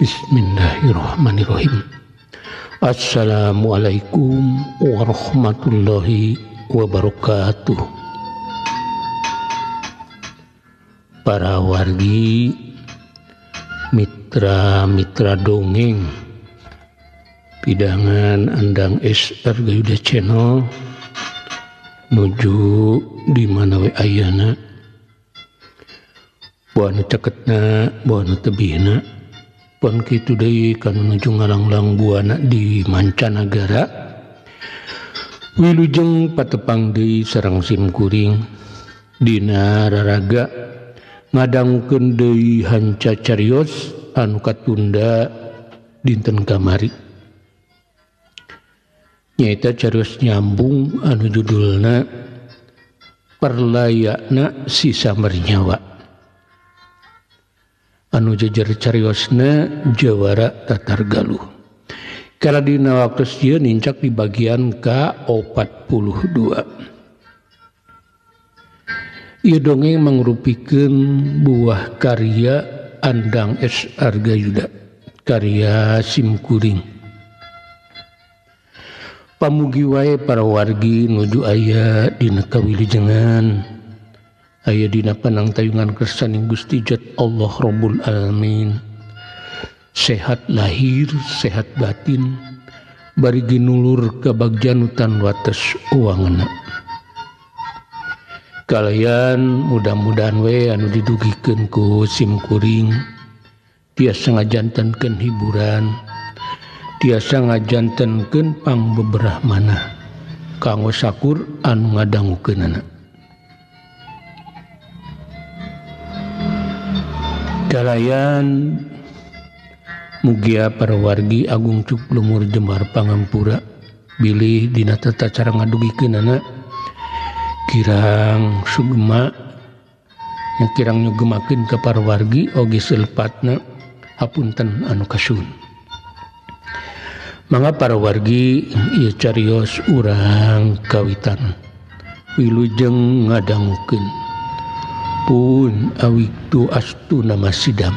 Bismillahirrahmanirrahim. Assalamualaikum warahmatullahi wabarakatuh. Para wargi, mitra-mitra dongeng pidangan Andang SR Gayuda Channel nuju di mana we ayana, buah nu ceketna, buah nu tebihna, pon kitu deui kanu nuju ngalanglang buana di mancanagara. Wilujeng patepang deui sareng sim kuring dina raraga ngadangukeun deui hanca carios anu katunda dinten kamari. Nyaeta carios nyambung anu judulna Perlayakna Si Samernyawa. Anu jejer cariosna Jawara Tatar Galuh. Kala dina waktu ieu nincak di bagian ka-42. Ieu dongeng mangrupikeun buah karya Andang S. Argayuda, karya simkuring. Pamugi wae para wargi nuju aya dina kawilujengan, aya dina panangtayungan kersaning Gusti Jat Allah Rabbul Alamin. Sehat lahir, sehat batin, bari ginulur kabagjanutan wates uangna. Kalian mudah-mudahan we anu didugikeun ku simkuring tiasa ngajantenkeun hiburan, tiasa ngajantenkeun pangbeberah manah kanggo sakur anu ngadangukeunana. Kalayan mugia para wargi agung cuk lumur jembar pangampura bilih dina tata cara ngadugikeunana kirang sugema yang kirang nyugemakeun ka para wargi oge selepatna hapunten anu kasun. Mangga para wargi ieu carios urang kawitan wilujeng ngadangukeun pun awiktu astu nama sidam.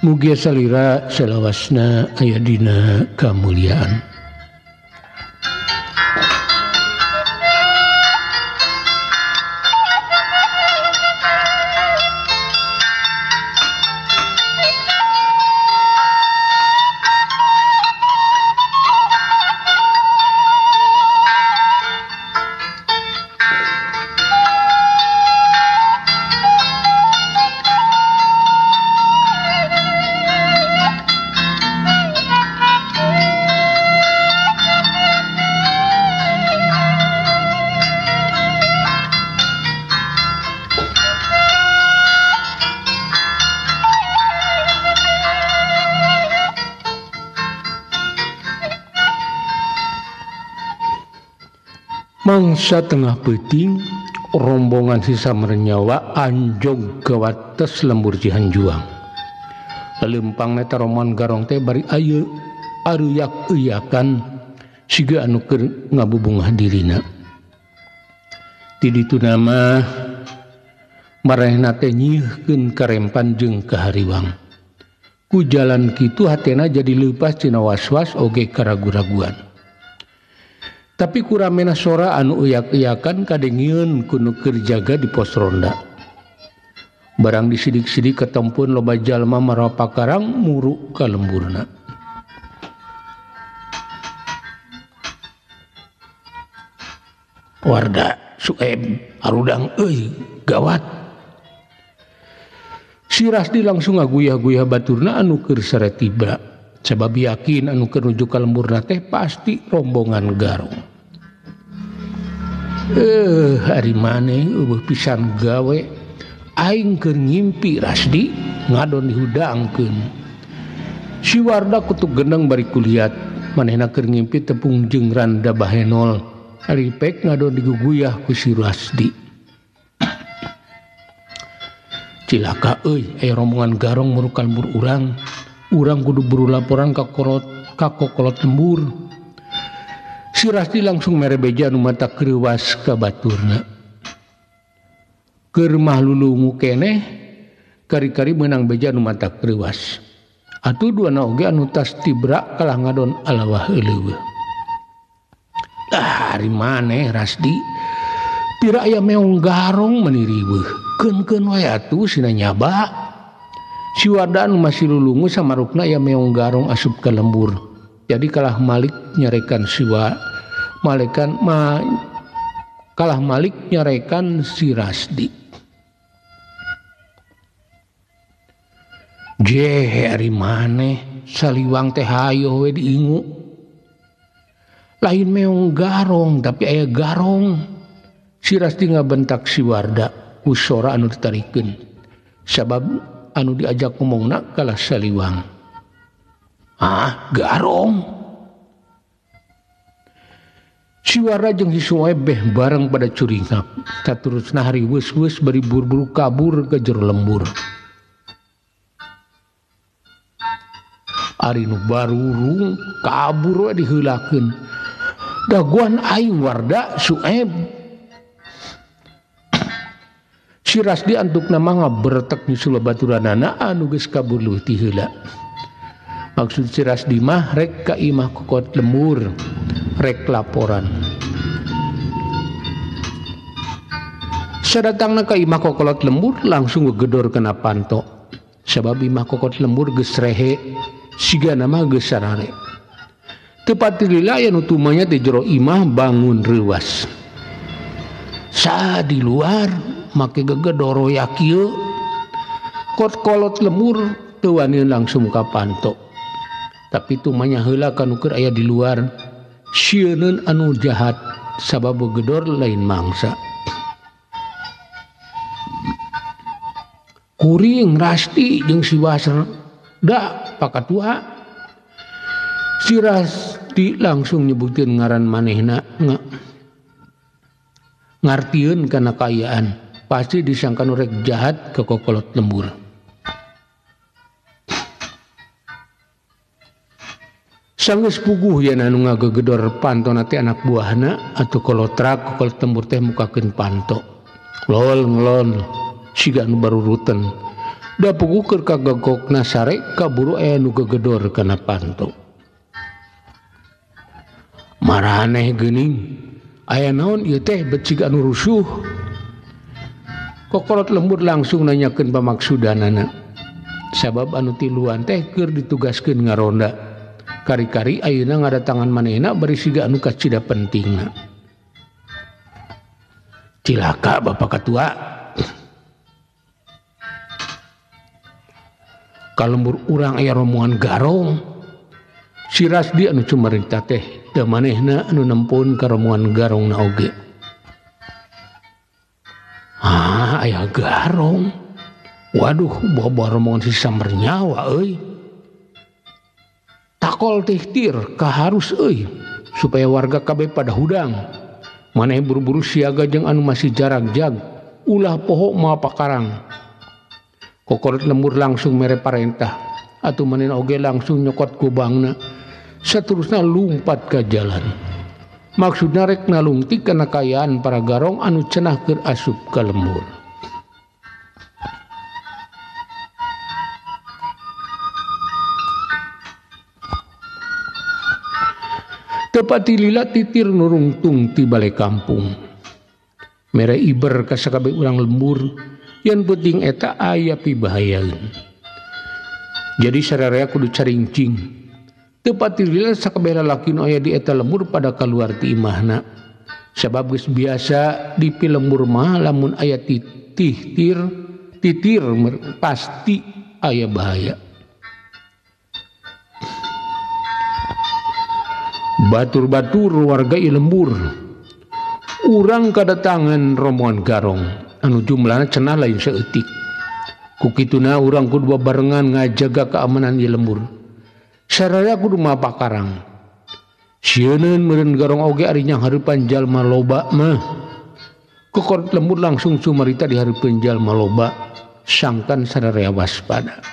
Mugia salira selawasna aya dina kamuliaan. Mangsa tengah peuting, rombongan Si Samernyawa anjog ke wates lembur Cihanjuang. Lempang neta rombongan garong teh bari ayeuna areuyak-euyakan siga anu keur ngabubungah dirina. Ti ditu nama marehna teh nyihkeun karempan jeung kahariwang. Ku jalan kitu hatena jadi leupas tina was-was oge karagu-raguan. Tapi kuramena sora anu uyak-uyakan kadengieun ku nu keur jaga di pos ronda. Barang disidik-sidik ketempun loba jalma marawa pakarang muru ka lemburna. Warda Sueb arudang euy gawat. Si Rasdi langsung ngaguyah-guyah baturna anu keur sare tibra. Sebab yakin anu keur nuju ka lemburna teh pasti rombongan garong. Hari maneh eueuh pisan gawe aing keur ngimpi Rasdi ngadon dihudangkeun. Si Warda kutu geneng bari kuliat manehna keur ngimpi tepung jeung randa bahenol. Ari pek ngadon diguguyah ku si Rasdi. Cilaka euy aya rombongan garong murukan lembur urang. Urang kudu buru laporan ka kolot ka kokolot lembur. Si Rasdi langsung mere beja nu mata kreuwas ka baturna. Keur mah lulungu keneh kari-kari meunang beja nu mata kreuwas. Atuh duana oge anu tas tibra kalah ngadon alawah euleuh. Ah, ari maneh Rasdi pira aya meong garong meni riweuh. Keun-keun wae atuh sina nyaba. Si Warda anu masih lulungu samarukna aya meong garong asup ka lembur. Jadi kalah Malik nyarekan siwa malekan ma kalah Malik nyarekan si Rasdi. Jeh ari maneh Saliwang teh hayoh we diingu. Lain meong garong tapi aya garong. Si Rasdi ngabentak si Warda ku sora anu ditarikeun. Sabab anu diajak ngomongna kalah Saliwang. Ah, garong. Si Warda jeung si Suaib beh bareng pada curingak. Saturusna hari weus-weus bari buru-buru kabur ke jero lembur. Ari nu barurung kabur we diheulakeun. Daguan aing Warda Suaib. Si Rasdi antukna mah ngabertek nyusul baturanana anu geus kabur leuwih ti heula. Maksud si Rasdi mah rek ka imah kokot lembur, rek laporan. Sadatangna ka imah kokolot lembur langsung ngegedor kana panto. Sabab imah kokot lembur geus rehe, sigana mah geus sarare. Teu pati lila aya nu tumanya di jero imah bangun reuas. Sa di luar make gegedor royak kieu. Kot kolot lembur teu wani langsung ka panto. Tapi tumanya heula kanu keur aya di luar. Sieuneun anu jahat sabab gegedor lain mangsa. Kuring Rasti jeung si Wasr da pakatua. Si Rasti langsung nyebutkeun ngaran manehna ngartieun kana kaayaan. Pasti disangka nu rek jahat ke kokolot lembur. Sanggeus puguh yen anu ngagegedor pantona teh anak buahna atuh kolotrak kokolot lembur teh mukakeun panto. Lol ngelon siga anu baruruten. Da puguh keur kagegokna sare kaburu aya nu gegedor kana panto. Maraneh geuning aya naon ieu teh bet siga anu rusuh. Kokolot lembur langsung nanyakeun pamaksudanana. Sabab anu tiluan teh keur ditugaskeun ngaronda. Kari-kari ayeuna ngadatangan manehna bari siga anu kacida pentingna. Cilaka Bapak Ketua. Ka lembur urang aya rombongan garong. Si Rasdi anu cumarita teh da manehna anu nempun ka rombongan garongna oge. Ah, aya garong. Waduh, bawa rombongan si Samernyawa euy. Takol tihtir kaharus euy supaya warga kabeh pada hudang. Maneh buru-buru siaga jeung anu masih jarak jag, ulah poho moal pakarang. Kokolot lembur langsung mere parentah. Atuh manehna oge langsung nyokot gobangna. Saterusna lumpat ka jalan. Maksudna rek nalungtik kana kaayaan para garong anu cenah keur asup ka lembur. Tepati lila titir nurungtung ti bale kampung. Mere iber ka sakabeh urang lembur, yang penting eta aya pibahayaeun. Jadi sararea kudu caringcing. Tepati lila sakabeh lalaki nu aya di eta lembur pada kaluar ti imahna. Sabab geus biasa di pilembur mah lamun aya titir titir pasti aya bahaya. Batur-batur warga ieu lembur. Urang kadatangan rombongan garong anu jumlahna cenah lain saeutik. Ku kituna urang kudu babarengan ngajaga keamanan ieu lembur. Sararea kudu mapakarang. Sieuneun meureun garong oge ari nyanghareupan jalma loba mah. Kokolot lembur langsung sumarita di hareupeun jalma loba sangkan sararea waspada.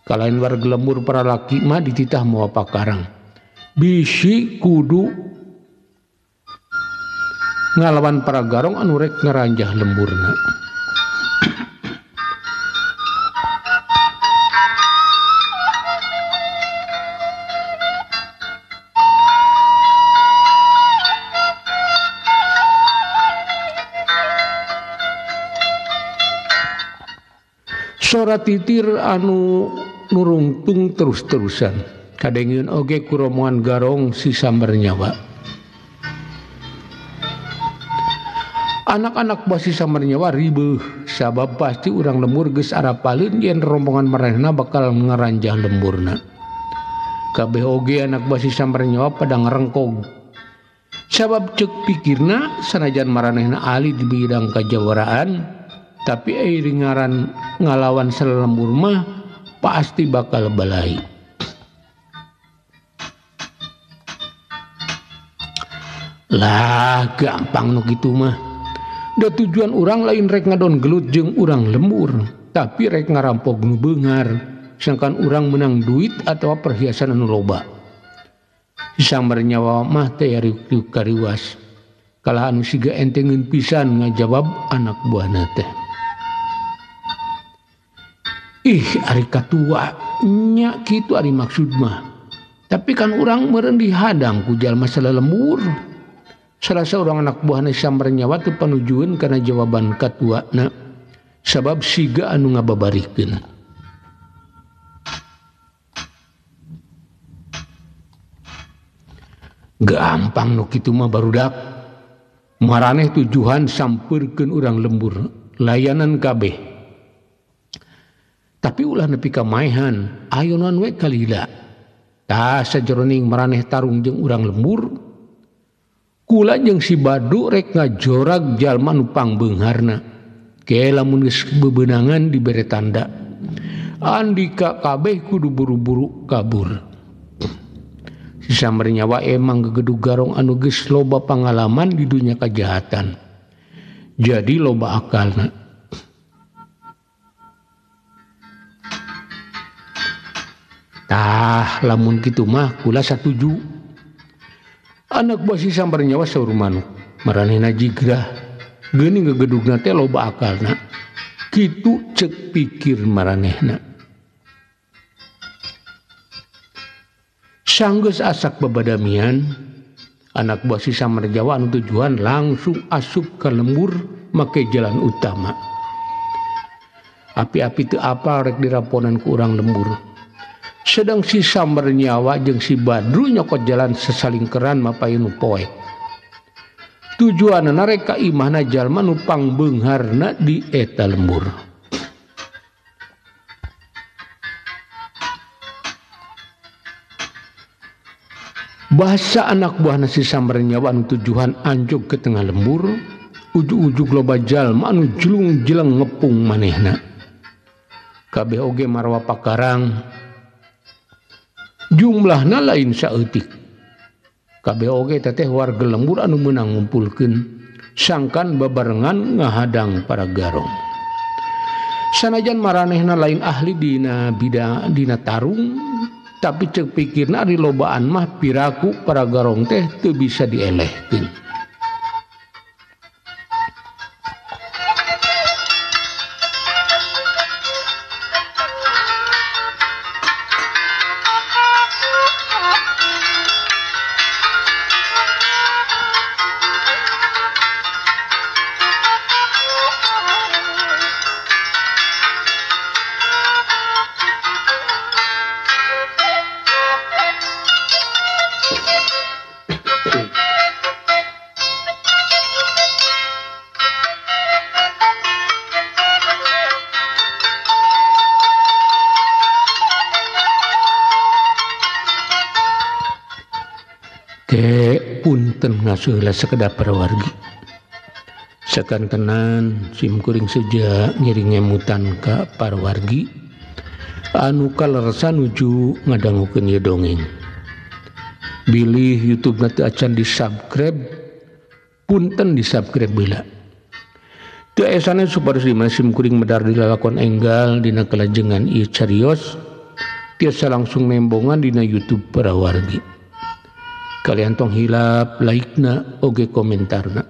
Kalain warga lembur para laki mah dititah moal pakarang. Bisi kudu ngalawan para garong anu rek ngaranjah lemburna. Sora titir anu nurungtung terus-terusan. Kadengeun oge ku rombongan garong si Sambernyawa. Anak-anak buah si Sambernyawa ribeuh sabab pasti urang lembur geus arapaleun yen rombongan maranehna bakal ngaranjah lemburna. Kabeh oge anak buah si Sambernyawa pada ngarengkog. Sabab ceuk pikirna sanajan maranehna ahli di bidang kajawaraan, tapi ari ngaran ngalawan salelembur mah pasti bakal balai. Lah gampang nu kitu mah. Da tujuan urang lain rek ngadon gelut jeung urang lembur, tapi rek ngarampok nu beunghar, sangkan urang menang duit atau perhiasan anu loba. Si Sambernyawa mah teh riuk kariwas. Kalah anu siga entengeun pisan ngajawab anak buahna teh. Ih, ari katua nya kitu ari maksud mah. Tapi kan urang meureun dihadang ku jalma salalembur. Salah seorang anak buahna Sambernyawa teu panujueun kana jawaban katuana sabab siga anu ngababarikeun. Gampang nu kitu mah barudak. Maraneh tujuan sampeurkeun urang lembur, layanan kabeh. Tapi ulah nepi ka maehan, ayonan we kalila. Tah sajeroning maraneh tarung jeung urang lembur, kula jeung si Badu rek ngajorag jalma nu pangbeungharna. Ke lamun geus bebenangan dibere tanda. Andika kabeh kudu buru-buru kabur. Si Sambernyawa emang gegedug garong anu geus loba pangalaman di dunia kejahatan. Jadi loba akalna. Tah lamun kitu mah kula satuju. Anak buah si Sambernyawa saur manuk, maranehna jigrah, geuning gegedugna teh loba akalna. Kitu ceuk pikir maranehna. Sanggeus asak babadamian, anak buah si Sambernyawa anu tujuan langsung asup ka lembur make jalan utama. Api-api teu apal rek diraponan ku urang lembur. Sedang si Sambernyawa jeung si Badru nyokot jalan sesalingkeran mapayun nu poek. Tujuanna rek ka imahna jalma nu pangbeungharna di eta lembur. Bahasa anak buahna si Sambernyawa anu tujuan anjog ke tengah lembur, ujug-ujug loba jalma anu jelung-jeleng ngepung manehna. Kabeh oge marwa pakarang. Jumlahna lain saeutik. Kabeh oge teteh warga lembur anu meunang ngumpulkeun sangkan babarengan ngahadang para garong. Sanajan maranehna lain ahli dina bidang dina tarung, tapi ceuk pikirna ari lobaan mah piraku para garong teh teu bisa dielehkeun. Punten ngasuhlah sekedap parawargi. Sakantenan sim kuring seja ngiring ngemutan ka parawargi anu kalersan nuju ngadangukeun ieu dongeng. Bilih YouTube na teu acan di-subscribe, punten di-subscribe heula. Teu aya sanes supados di mana sim kuring medar dilalakon enggal dina kalajengan ieu carios tiasa langsung nembongan dina YouTube parawargi. Kalian tong hilap like-na oge komentarna.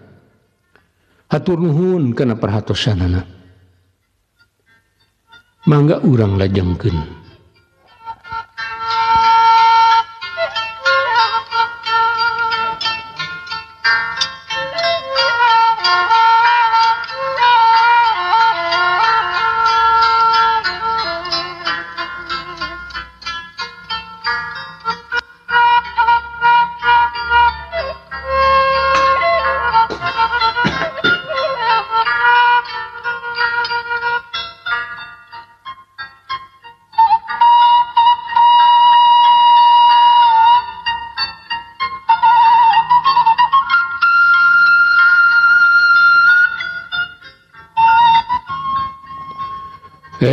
Hatur nuhun kana perhatosanana. Mangga urang lajengkeun.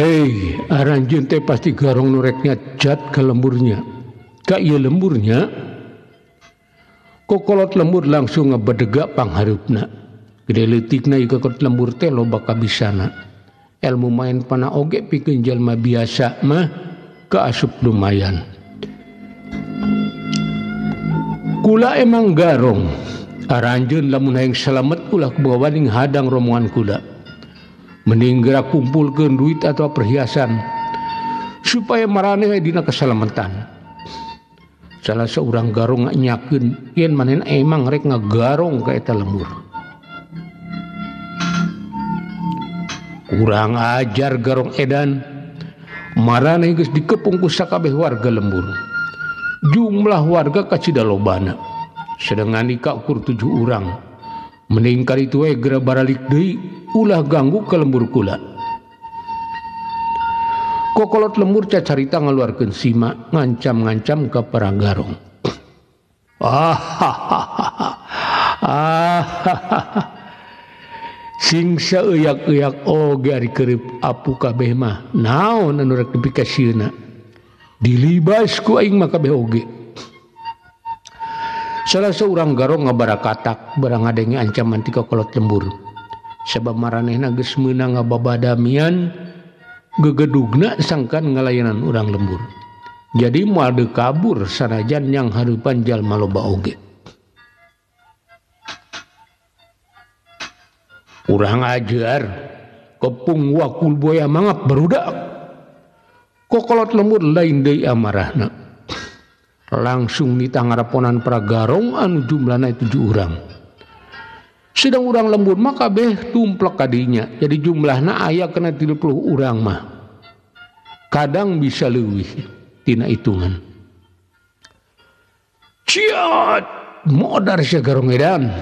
Eh, aranjeun teh pasti garong nu rek nyajat ka lemburnya. Ka ieu lemburnya kokolot lembur langsung ngebedega panghareupna. Gede leutikna ieu kokolot lembur teh loba kabisana. Ilmu main panah oge pikeun jalma biasa mah kaasup lumayan. Kula emang garong. Aranjeun lamun hayang salamet ulah kubawa ning hadang rombongan kula. Mending geura kumpulkeun duit atau perhiasan supaya maraneh dina keselamatan. Salah seorang garong nyakeun yen manehna emang rek ngagarong ka eta lembur. Kurang ajar garong edan. Maraneh geus dikepung ku sakabeh warga lembur. Jumlah warga kacida lobana. Sedangkan dika ukur 7 urang. Mending kali itu we geura baralik deui ulah ganggu ke lembur kula. Kokolot lembur cacarita ngaluarkeun sima ngancam-ngancam ka para garong. Sing saeuyak-euyak oge ari keureup apu kabeh mah naon anu rek dipikasieuna. Dilibas ku aing mah kabeh oge. Salah seorang garong ngabarakatak barang ngadenge ancaman ti kokolot lembur. Sabab maranehna geus meunang ngababadamian gegedugna sangkan ngalayanan urang lembur. Jadi moal deui kabur sanajan yang hareupan jalma loba oge. Urang ajar kepung wakul boya mangap barudak. Kokolot lembur lain deui amarahna. Langsung ditangaraponan para garong anu jumlahna 7 urang. Sedang urang lembur mah kabeh tumplek kadinya. Jadi jumlahna aya kena 30 urang mah. Kadang bisa leuwih tina hitungan. Ciat modar sia garong edan.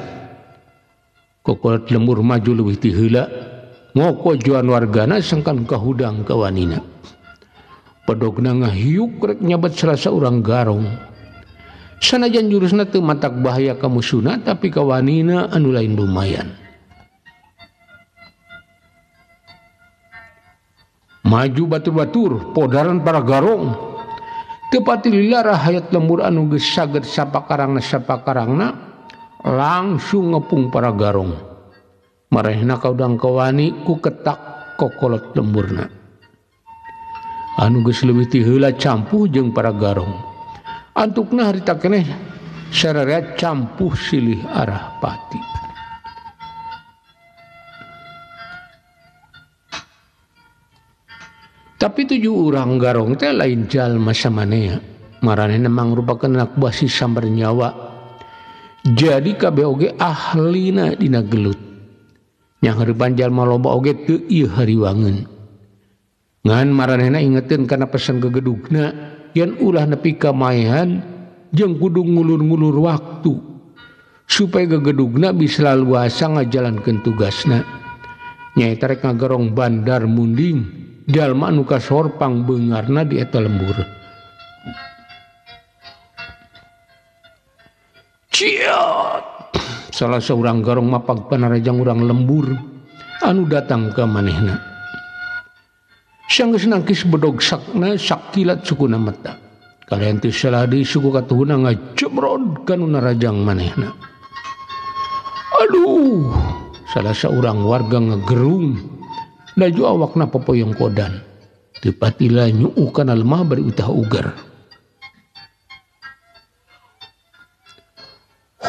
Kokolot lembur maju leuwih ti heula ngokojoan wargana sangkan kahudang kawanina. Pedogna ngahiuk rek nyabat salah saurang garong. Sanajan jurusna teu matak bahaya ka musuna tapi kawanina anu lain lumayan. Maju batur-batur podaran para garong. Teu pati lila hayat lembur anu geus saged sapakarangna langsung ngepung para garong. Marehna kaudang kawani ku ketak kokolot lemburna. Anu geus leuwih ti heula campuh jeung para garong. Antukna harita keneh sararea campuh silih arah pati. Tapi 7 urang garong teh lain jalma samanea. Maranehna mangrupakeun anak buah si sambar nyawa. Jadi kabeh oge ahlina dina gelut. Yang hareupan jalma loba oge teu ieu hariwangeun. Ngan maranehna ingeteun kana pesan gegedugna yen ulah nepi ka maehan jeung kudu ngulur-ngulur waktu supaya gegedugna bisa laluasa ngajalankeun tugasna. Nyaeta rek ngagerong bandar munding jalma anu kasohor pangbeungarna di eta lembur. Ciat! Salah seorang garong mapag panarajang urang lembur anu datang ka manehna. Sanggeus nangkis bedog sakna sakilat sukuna mata. Kalian teu salah deui suku katuhuna ngajebrod ka nu narajang manehna. Aduh, salah seorang warga ngegerung laju awakna popoyong kodan. Teu patila nyuu kana lemah bari utah ugar.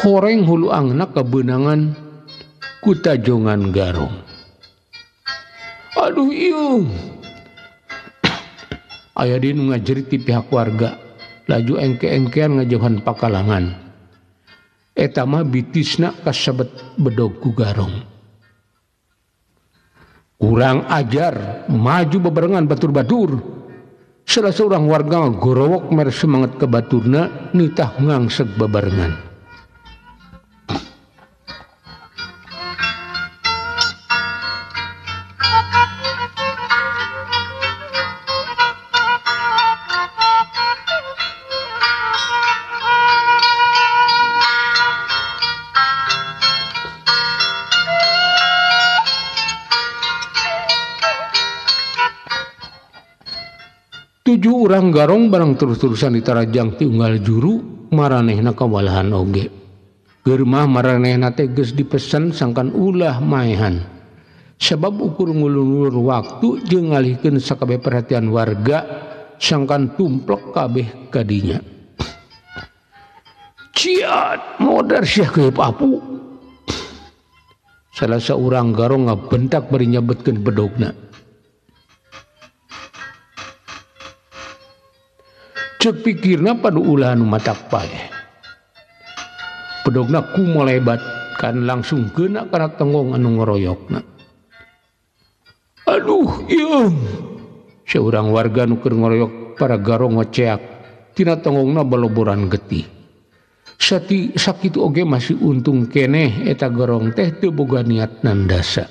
Horeng hulu angna kabeunangan ku tajongan garong. Aduh ieu. Aya deui nu ngajerit ti pihak warga, laju engke-engkean ngajauhan pakalangan. Eta mah bitisna kasebet bedog ku garong. Kurang ajar, maju bebarengan batur-batur. Salah seorang warga gorowok mer semangat ke baturna nitah ngangseg bebarengan. 7 urang garong barang terus-terusan ditarajang ti unggal juru maranehna kawalahan oge. Keur mah maranehna teh geus dipesen sangkan ulah maehan. Sebab ukur ngulur-ngulur waktu jeung ngalihkeun sakabeh perhatian warga sangkan tumplek kabeh kadinya. Ciat modar sia keep apu. Salah seorang garong ngabentak bari nyabetkeun bedogna. Cek pikirna padu ulah anu matak paeh. Bedogna kumolebat kan langsung kena kana tenggong anu ngoroyokna. Aduh, ieu. Seorang warga nu keur ngoroyok para garong ngoceak tina tenggongna baloboran getih. Sati sakitu oge masih untung keneh eta garong teh teu boga niat nandasa.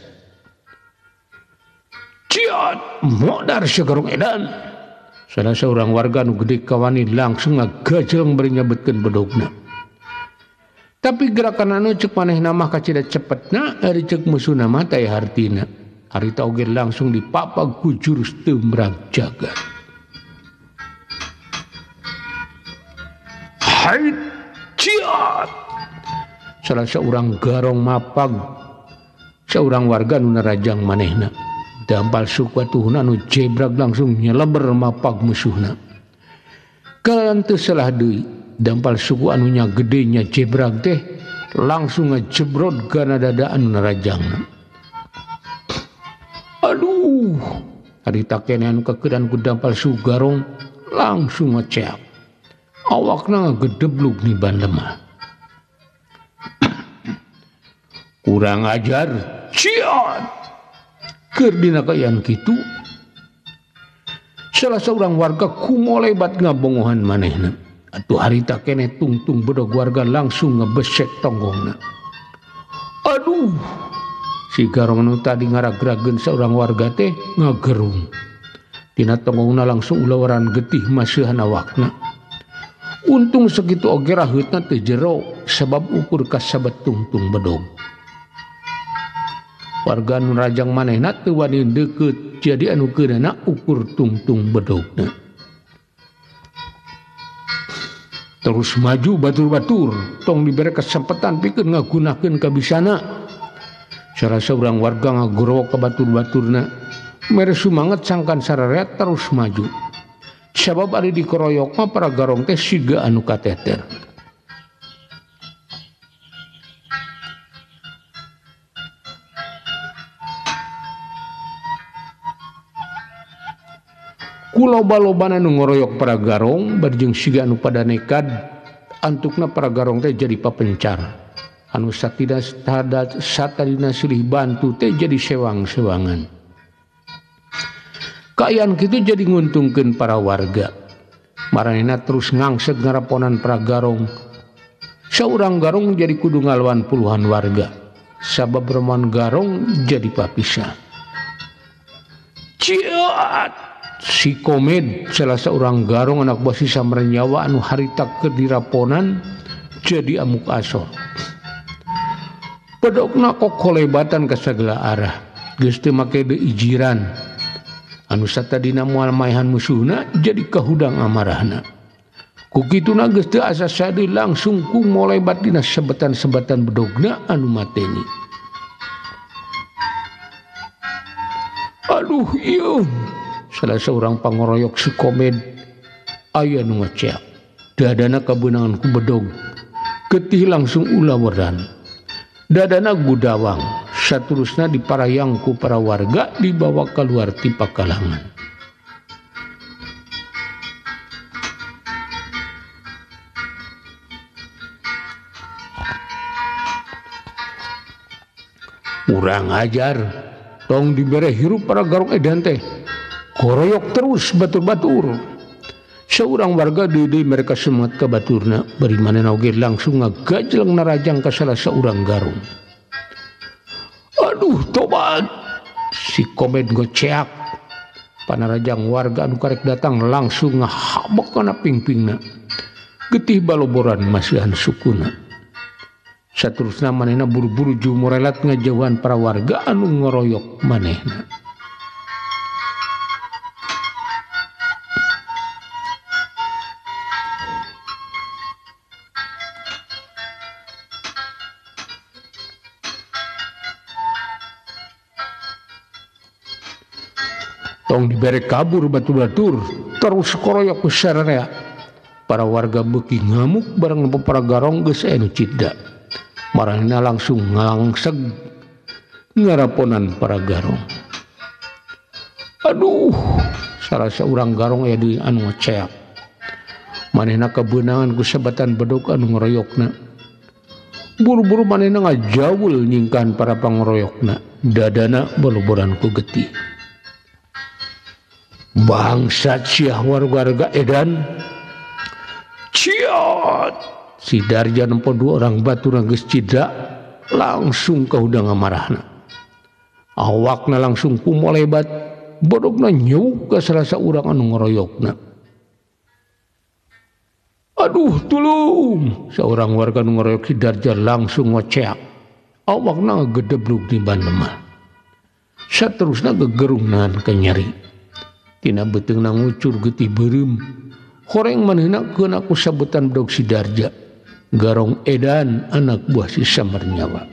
Ciat, modar sia garong edan. Salah seorang warga nu gede kawani langsung ngagajleng bari nyabetkeun bedogna. Tapi gerakan anu cek manehna mah kacida cepetna, ari cek musuhna mah teh hartina. Harita oge langsung dipapag ku jurus tembrang jagat. Hai ciat. Salah seorang garong mapag seorang warga nu narajang manehna. Dampal suku atuhna nu jebrag langsung nyeleber mapag musuhna. Kalayan teu salah deui, dampal suku anu nya gede nya jebrag teh langsung ngejebrod kana dada anu narajangna. Aduh, harita keneh anu kakedan ku dampal suku garong langsung ngeceak. Awakna ngagedeblug niban lemah. Kurang ajar, ciat. Keur dina kaayaan kitu, salah seorang warga kumolebat ngabongohan manehna. Atuh harita keneh tungtung bedog warga langsung ngebesek tonggongna. Aduh, si garong nu tadi ngaragrageun seorang warga teh ngagerung. Tina tonggongna langsung ulawaran getih maseuhan awakna. Untung segitu oge raheutna teu jero sebab ukur kasabet tungtung bedog. Warga nu rajang manehna teu wani deukeut jadi anu keunana ukur tungtung bedogna. Terus maju batur-batur tong dibere kesempatan pikeun ngagunakeun kabisana. Salah seorang warga ngagorowok ka batur-baturna mere sumanget sangkan sararea terus maju. Sabab ari dikeroyok mah para garong teh siga anu kateter. Ku loba-lobana nu ngoroyok para garong bari jeung siga anu pada nekad antukna para garong teh jadi papencar. Anu satadina silih bantu teh jadi sewang-sewangan. Kaayaan kitu jadi nguntungkeun para warga. Maranehna terus ngangseg ngaraponan para garong. Saurang garong jadi kudu ngalawan puluhan warga. Sabab roman garong jadi papisah. Ciat! Si Komed salah seorang garong anak buah sisa merenyawa anu harita keur diraponan jadi amuk asor. Pedokna kokolebatan ke segala arah. Geus teu make deui ijiran. Anu satadina moal maehan musuhna jadi kahudang amarahna. Ku kituna geus teu asa sadi langsung ku molebat dina sebetan-sebetan bedogna anu mateni. Aduh ieu. Salah seorang pangoroyok si Komed aya nu ngeceak. Dadana kabeunangan ku bedog. Getih langsung ulaweran. Dadana gudawang. Saterusna diparayang ku para warga dibawa keluar ti pakalangan. Urang ajar, tong dibere hirup para garong edan teh. Koroyok terus batur-batur. Seorang warga deui mereka semangat ka baturna bari manehna oge langsung ngagajleng narajang ka salah seorang garong. Aduh tobat, si Komed goceak. Panarajang warga anu karek datang langsung ngahabek kana pingpingna. Getih baloboran masihan sukuna. Saterusna manehna buru-buru jumurelat ngajauhan para warga anu ngoroyok manehna. Tong dibere kabur batur-batur terus koroyok ku sararea. Para warga beuki ngamuk bareng nempo para garong geus aya nu cidra. Maranehna langsung ngalangseg ngaraponan para garong. Aduh, salah seorang garong aya deui anu ngeceak. Manehna kabeunangan ku sebatan bedog anu ngoroyokna. Buru-buru manehna ngajawul nyingkahan para pangoroyokna. Dadana boluboran ku getih. Bangsat siah warga edan. Ciot. Si Darja nempo dua orang batur geus cidra langsung kahudang ngamarahna. Awakna langsung kumolebat, bodogna nyuk ka salah saurang anu ngoroyokna. Aduh tulung, seorang warga nu ngoroyok si Darja langsung ngoceak. Awakna gedeblug di banemah. Saterusna gegerungnan ka nyeri. Tina beuteungna ngucur getih beureum. Horeng manehna keuna ku sabetan bedog si Darja. Garong edan anak buah si Samernyawa.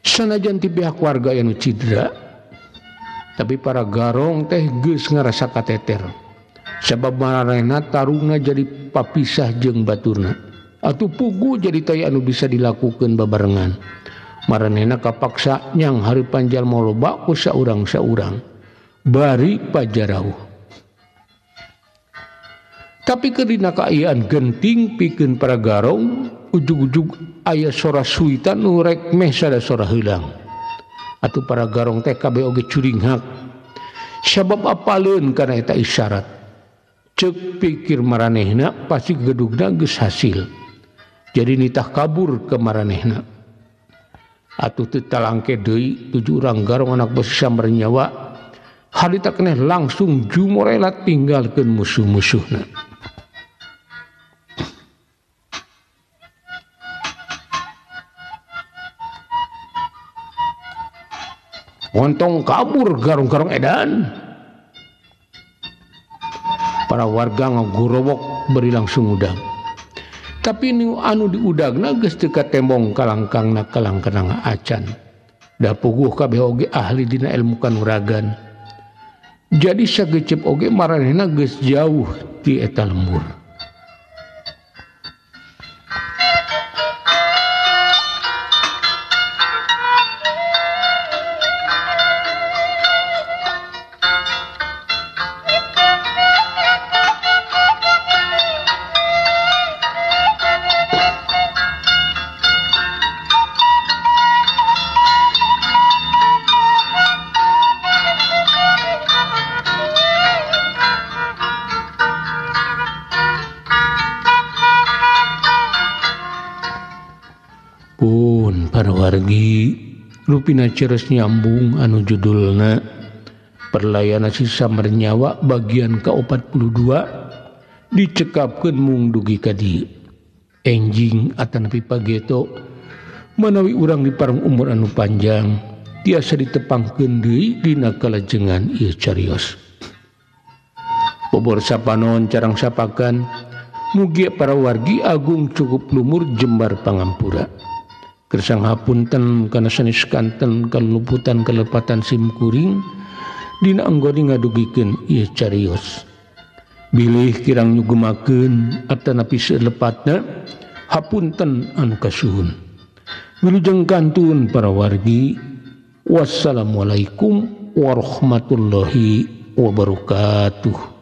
Sanajan ti pihak warga anu cidra, tapi para garong teh geus ngarasa kateter. Sebab maranehna tarungna jadi papisah jeung baturna. Atuh pugu jadi taya anu bisa dilakukeun babarengan. Maranehna kapaksa nyang hareupan jalma loba ku saurang-saurang. Bari pajarauh. Tapi keur dina kaayaan genting pikeun para garong, ujug-ujug aya sora suitan nu rek meh sada sora heulang. Atuh para garong teh kabeh oge curinghak. Sabab apaleun kana eta isyarat. Ceuk pikir maranehna pasti gedugna geus hasil. Jadi nitah kabur ke maranehna. Atuh teu talangke deui tujuh urang garong anak besi Samernyawa harita keneh langsung jumorela tinggalkeun musuh-musuhna. Ontong kabur garong-garong edan. Para warga ngagorowok beri langsung udang. Tapi nu anu diudagna geus teu katembong kalangkangna kalangkenang acan. Da puguh kabeh oge ahli dina ilmu kanuragan. Jadi sagecep oge maranehna geus jauh ti eta lembur. Pun para wargi rupina ceres nyambung anu judulna Perlayanan si Samernyawa bagian ke-42 dicekapkeun mung dugi ka dieu. Enjing atanapi pageto manawi urang di parung umur anu panjang tiasa ditepangkeun deui dina kalajengan ieu carios. Bobor sapanon carang sapakan mugia para wargi agung cukup lumur jembar pangampura. Kersang hapunten kana sanes kanten kaluputan kalepatan simkuring dina anggone ngadugikeun ieu carios. Bilih kirang nyugemakeun atanapi seulepatna hapunten anu kasuhun. Wilujeng kantun para wargi. Wassalamualaikum warahmatullahi wabarakatuh.